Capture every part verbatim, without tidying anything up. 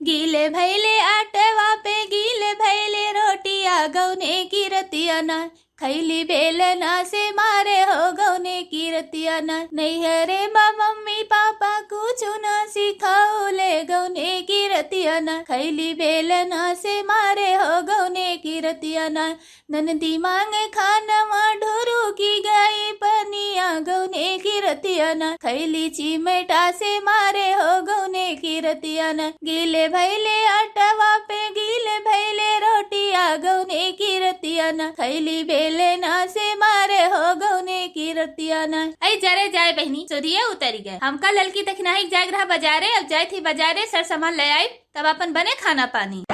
गीले भैले आटवा पे, गीले भैले रोटिया, गौने की रतिया ना, खैली बेलना से मारे हो गौने की रतिया ना। नैहरे मा मम्मी पापा कुछ ना सिखौले, गौने की रतिया ना, खैली बेलना से मारे हो गौने की रतिया ना। ननदी मांगे खानवा, ढोरू की गई पनिया, गौने की रतिया ना, खैली चिमटा से मारे हो गौने की रतिया ना। गीले भैले आटवा पे, गीले भैले रोटिया, गौने की रतिया ना, खैली बेलना से मारे हो गौने की रतिया ना। ऐ जरे जाए बहनी, सुधिया उतरी गए। हमका ललकी दखिनाही जाए रहा बजारे, अब जाए थी बजारे, सर सामान ले आई, तब अपन बने खाना पानी।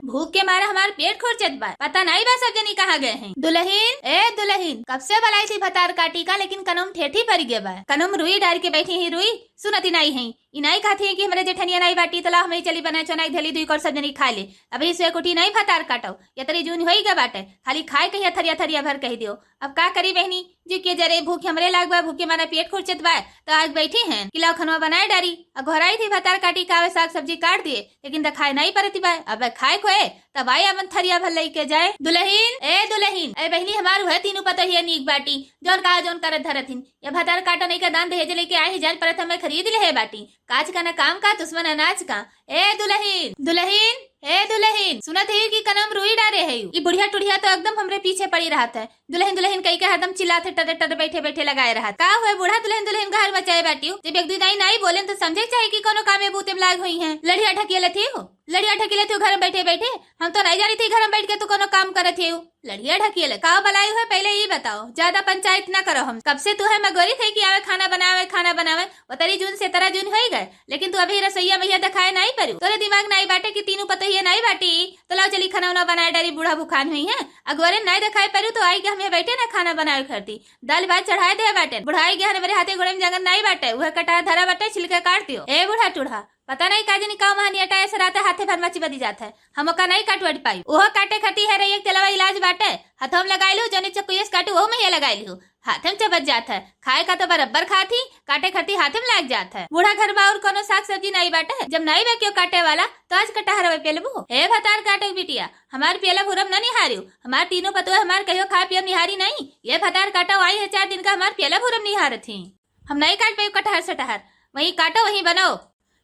भूख के मारे हमार पेट खुरचत बा, पता नाई बा सब जनी कहाँ गए हैं। दुलहिन, ए दुलहिन, कब से बलाई थी भतार काटी का, लेकिन कनउम ठेठी परि गए बा। कनउम रुई डारि के बैठी ही रुई, सुनती नाई है। ई नाई कहती है कि हमरे जेठनिया नाई बाटी, तो ला हमही चली बनाए चोनाई धली दुई कोर सब जनी खाए ले। अबही सुए कुटी नाई भतार काटो, यतरी जून होई गए बाटे, खाली खाए कहिया थरिया थरिया भर कहि दियो। अब का करी बहनी, जी के जरे भूख हमरे लाग बा, भूखे मारे पेट खुरचत बा, तो आज बैठी हैं कि लाओ खनवा बनाए डारी। अब घोराई थी भतार काटी का आवे साग सब्जी काट दिए, लेकिन देखाए नाई परती बा। अब खाए खोए तब आई अपन थरिया भर लइके जाए। दुलहिन, ए दुलहिन, ए बहनी हमार उहे तीनों पतोहिया नीक बाटी, जौन कहा जौन करत धरत हिन। ये भतार काटो नहीं का दान दहेज लेके आए ही जान परत हमें खरीद ले है बाटी। काज का ना काम का दुश्मन अनाज का। ए दुलहिन, दुलहिन, ए दुलहिन, सुनत है कि कनउम रुई डारे है। ई बुढ़िया टुढ़िया तो एकदम हमरे पीछे पड़ी रहत है। दुलहिन दुलहिन कही के हरदम चिल्लात है, टरे टरे बैठे बैठे लगाए रहत। का हुए बूढ़ा दुलहिन दुलहिन घर मचाए बाटियो? जब एक दुई दाई नाई बोले तो समझे के चाही कि कोनो कामे बूते में लाग हुई है। लड़िया ढकिया लेती हो, लड़िया ढकिया लेती हो घर में बैठे बैठे। हम तो नहीं जानी थी घर में बैठ के तू कोनो काम करत है। लड़िया ढकिया ले का बलाई है, पहले ई बताओ, ज्यादा पंचायत ना करो। हम कब से तू है मगोरी थे कि आवे खाना बनावे, खाना बनावे। उतरी जून से तरा जून होई गए, लेकिन तू अभी रसोईया में यह दिखाए नाई परू। तोरे दिमाग नाई बाटे कि तीनों पतोहिया नाई बाटी, तो लाओ चली खाना उना बनाए डारी, बूढ़ा भुखान हुई है। अगोरे नाई दिखाए परू तो आई के हमें बैठे ना खाना बनावे खरती, दाल भात चढ़ाए दे बाटे। बुढ़ाई गए हमारे हाथे गोड़े में जंगन नाई बाटे, वह कटार धरा बाटे, छिलके काट दियो। ए बूढ़ा टूढ़ा, पता नहीं का जनी का महानियटा ऐसे राते हाथे भर मची बदी जात है, हम ओका नहीं काट वाट पाई। ओहो काटे खती है रे, एक तेलवा इलाज बाटे, हथवा में लगाई लू, जौने चक्कुए से काटू, ओहू में ये लगाई लू। हाथे में चबत जात है, खाए का तो बरब्बर खात ही, काटे खती हाथे में लाग जात है। बूढ़ा घर में और कोनो साग सब्जी नहीं बाटे, जब नहीं बा क्यों काटे वाला, तो आज कटहरवे पेलबू। हे भतार काटे बिटिया, हमार पियला भूरम न निहारियो, हमार तीनों पतोह हमार कहियो खाए पियब निहारी नहीं। ये भतार काटा आई है चार दिन का, हमार पियला भूरम निहारत ही। हम नहीं काट पाई कटहर सटहर, वहीं काटो वहीं बनाओ।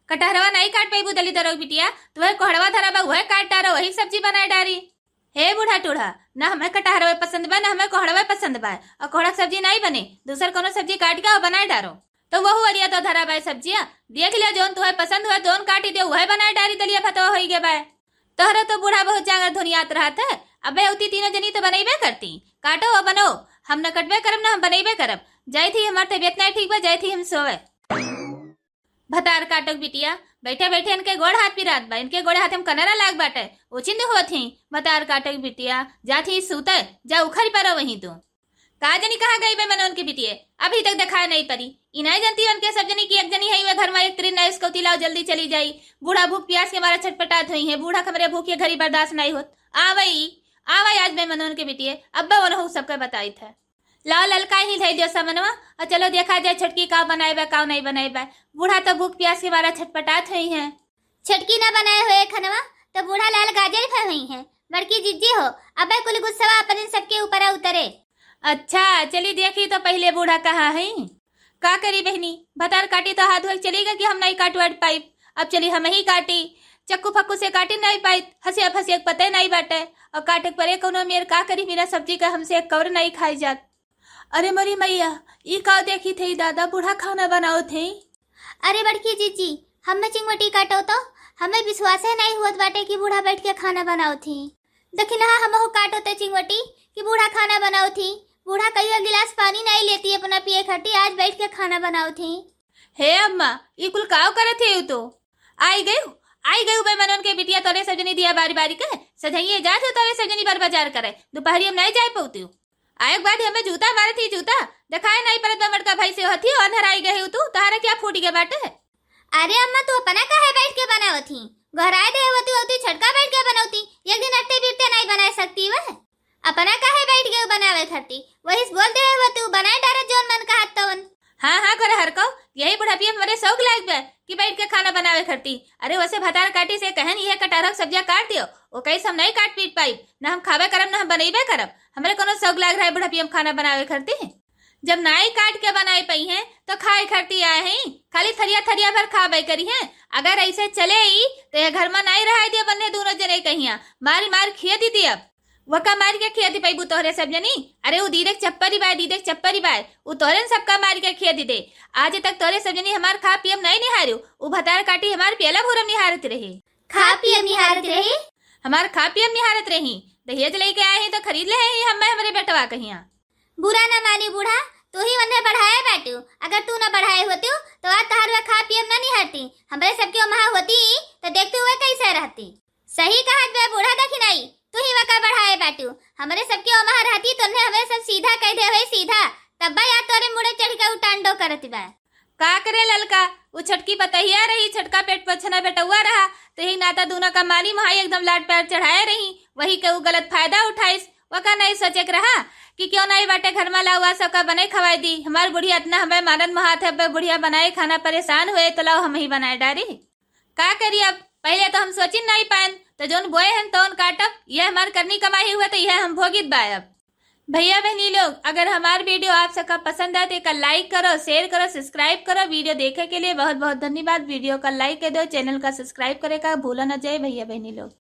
कटहरवा नहीं काट पाई बुदली दरोग बिटिया, तो वह कोहड़वा धरा बा, वह काट डारो, वही सब्जी बनाए डारी। हे बूढ़ा टूढ़ा, ना हमें कटहरवे पसंद बा, ना हमें कोहड़वे पसंद बा। और कोहड़ा के सब्जी नहीं बने, दूसर कोनो सब्जी काट के और बनाए डारो। तो वहू अरिया तो धरा बाय सब्जिया, देख लिया, जौन तुहे पसंद हुआ, जौन काटी दियो, वह बनाए डारी, दलिया भतवा होई गए बाय। तोहरो तो बूढ़ा बहुत जांगर धुनियात रहत है, अबे उती तीनों जनी तो बनैबे करती। काटो और बनो, हम न कटबे करब, न हम बनैबे करब। जाई थी, हमार तबीयत नहीं ठीक बा, जाई थी हम सोवे। भतार काटक बिटिया, बैठे बैठे इनके गोड़ हाथ पिरात बा, इनके गोड़ हाथ हम कनरा लाग बाटे, ओछिंद होत ही। भतार काटक बिटिया, जात ही सूते, जा उखरी परो वहीं तू। का जनी कहाँ गई बे मनोन के बिटिये, अभी तक देखाए नहीं परी। ई नहीं जानती उनके सब जनी की एक जनी है, वे घर में एक तरी नैस कौती लाओ जल्दी चली जाई। बूढ़ा भूख प्यास के मारा छटपटात हुई है, बूढ़ा खमरे भूख ये घरी बर्दाश्त नहीं होत। आवई, आवई आज बे मनोन के बिटिये, अब्बे ओनहु सबके बताई थे। लाओ ललका ही धई दियो सामनवा, और चलो देखा जाए छोटकी का बनाए बा, का नहीं बनाए बा। बूढ़ा तो भूख प्यास के मारा छटपटात हुई है। छोटकी ना बनाए हुए खनवा, तो बूढ़ा लाल गाजर खाए हुई है। बड़की जिज्जी हो, अबे कुल गुस्सा अपन इन सबके ऊपर उतरे। अच्छा, चली देखी तो पहले बूढ़ा कहाँ है। का करी बहनी, भतार काटी तो हाथ धोए चली गए कि हम नहीं काट वाट पाइब। अब चली हम ही काटी, चक्कू फक्कू से काटी नहीं पाई, हंसिया फंसिया के पते नहीं बाटे। और काटे के परे कौनो मेर का करी, बिना सब्जी का हमसे एक कौर नहीं खाई जात। अरे मोरी मैया, ई का देखी थे दादा, बूढ़ा खाना बनाओ थे। अरे बड़की जीजी, हमें चिंगोटी काटो तो, हमें विश्वास है नहीं होत बाटे कि बूढ़ा बैठ के खाना बनाओ थे। देखी ना हमहू काटो ते चिंगोटी कि बूढ़ा खाना बनाओ थे। बूढ़ा कहियो गिलास पानी नहीं लेती अपना पिए खाती, आज बैठ के खाना बनाओ थे। हे अम्मा, ई कुल काव करत है तू? आई गई, आई गई बे मनोन के बिटिया, तोरे सजनी दिया बारी बारी के, सजइये जात हो तोरे सजनी बार बाजार करे, दोपहरी हम नहीं जाए पौती। आए के बाद हमें जूता मारत ही जूता, देखाए नहीं परत बा मटका भाई से हथी, अंधर आई गई तू, तहारा क्या फूट गए बाटे? अरे अम्मा, तू अपना काहे बैठ के बनावत ही? गोहराए दे होती होती छोटका बैठ के बनौती, एक दिन अट्टे बिरते नहीं बनाए सकती वह। अपना काहे बैठ गए बनावे खाती, वही से बोल दे होती बनाए डारत जौन मन कहत तवन। हाँ, हाँ, करे हर को, यही बुढ़ापी हमरे शौक लाग बे कि बैठ के खाना बनावे खरती। अरे, वैसे भतार काटी से कहन, "यह कटहर के सब्जिया काट दियो।" वो कही, "हम नहीं काट पीट पाई, ना हम खाबे करब, ना हम बनैबे करब। हमरे कोनो शौक लाग रहा है बुढ़ापी हम खाना बनावे खरती।" जब नाई काट के बनाए पई हैं, तो खाए खरती आए हैं, खाली थरिया थरिया भर खाबे करी हैं। अगर ऐसे चले ई, तो यह घर में नाई रहाए दियो बन्ने दोनों जने कहिया, मारी मार खिया दी दियब। वका मार के खिया दी पैबू तोहरे सब जनी। अरे, उ दीदे के चप्परी बाय, दीदे के चप्परी बाय, उ तोहरे न सबका मार के खिया दी दे। आज तक तोहरे सब जनी हमार खा पियम नहीं निहारू, उ भतार काटी हमार पियला भूरम निहारत रही। खा पियम निहारत रही? हमार खा पियम निहारत रही। दहेज लेके आए ही तो खरीद ले ही हमें हमरे बेटवा कहिया। बुरा ना मानी बूढ़ा, तू ही उन्हें बढ़ाए बाटू। अगर तू ना बढ़ाए होतू, तो आज तहार वे खा पियम ना निहारती। हमरे सबके ओमहा होती, तो देखतू वे कैसे रहती। सही कहत बे बूढ़ा दखिनाई, तू ही वका बढ़ाए बाटू। हमरे सबके ओमहा रहती, तो उन्हें हमरे सब सीधा कह दे हुए सीधा। तब बा याद तोरे मुड़े चढ़ के उटांडो करत बा। का करे ललका, उ छोटकी पतहिया रही, छोटका पेट पोछना बेटौआ रहा, तो ही नाता दोनों का मानी महाई एकदम लाड पैर चढ़ाए रही। वही के उ गलत फायदा उठाइस। वका नहीं सोचे के रहा कि क्यों नहीं बाटे घर में लावा सबका बने खवाए दी। हमार बुढ़िया इतना हमें मानत महात है, अब बुढ़िया बनाए खाना परेशान हुए तो लाओ हम ही बनाए डारी। का करी अब, पहले तो हम सोचिन नहीं पाएन, तो जौन बोए हन तौन काटब, यह हमार करनी कमाई हुआ तो यह हम भोगित बायब। भैया बहनी लोग, अगर हमार video आप सबका पसंद आए तो एका like करो, share करो, subscribe करो। Video देखे के लिए बहुत बहुत धन्यवाद। Video का like कर दो, channel का subscribe करे का भूला न जाए भैया बहनी लोग।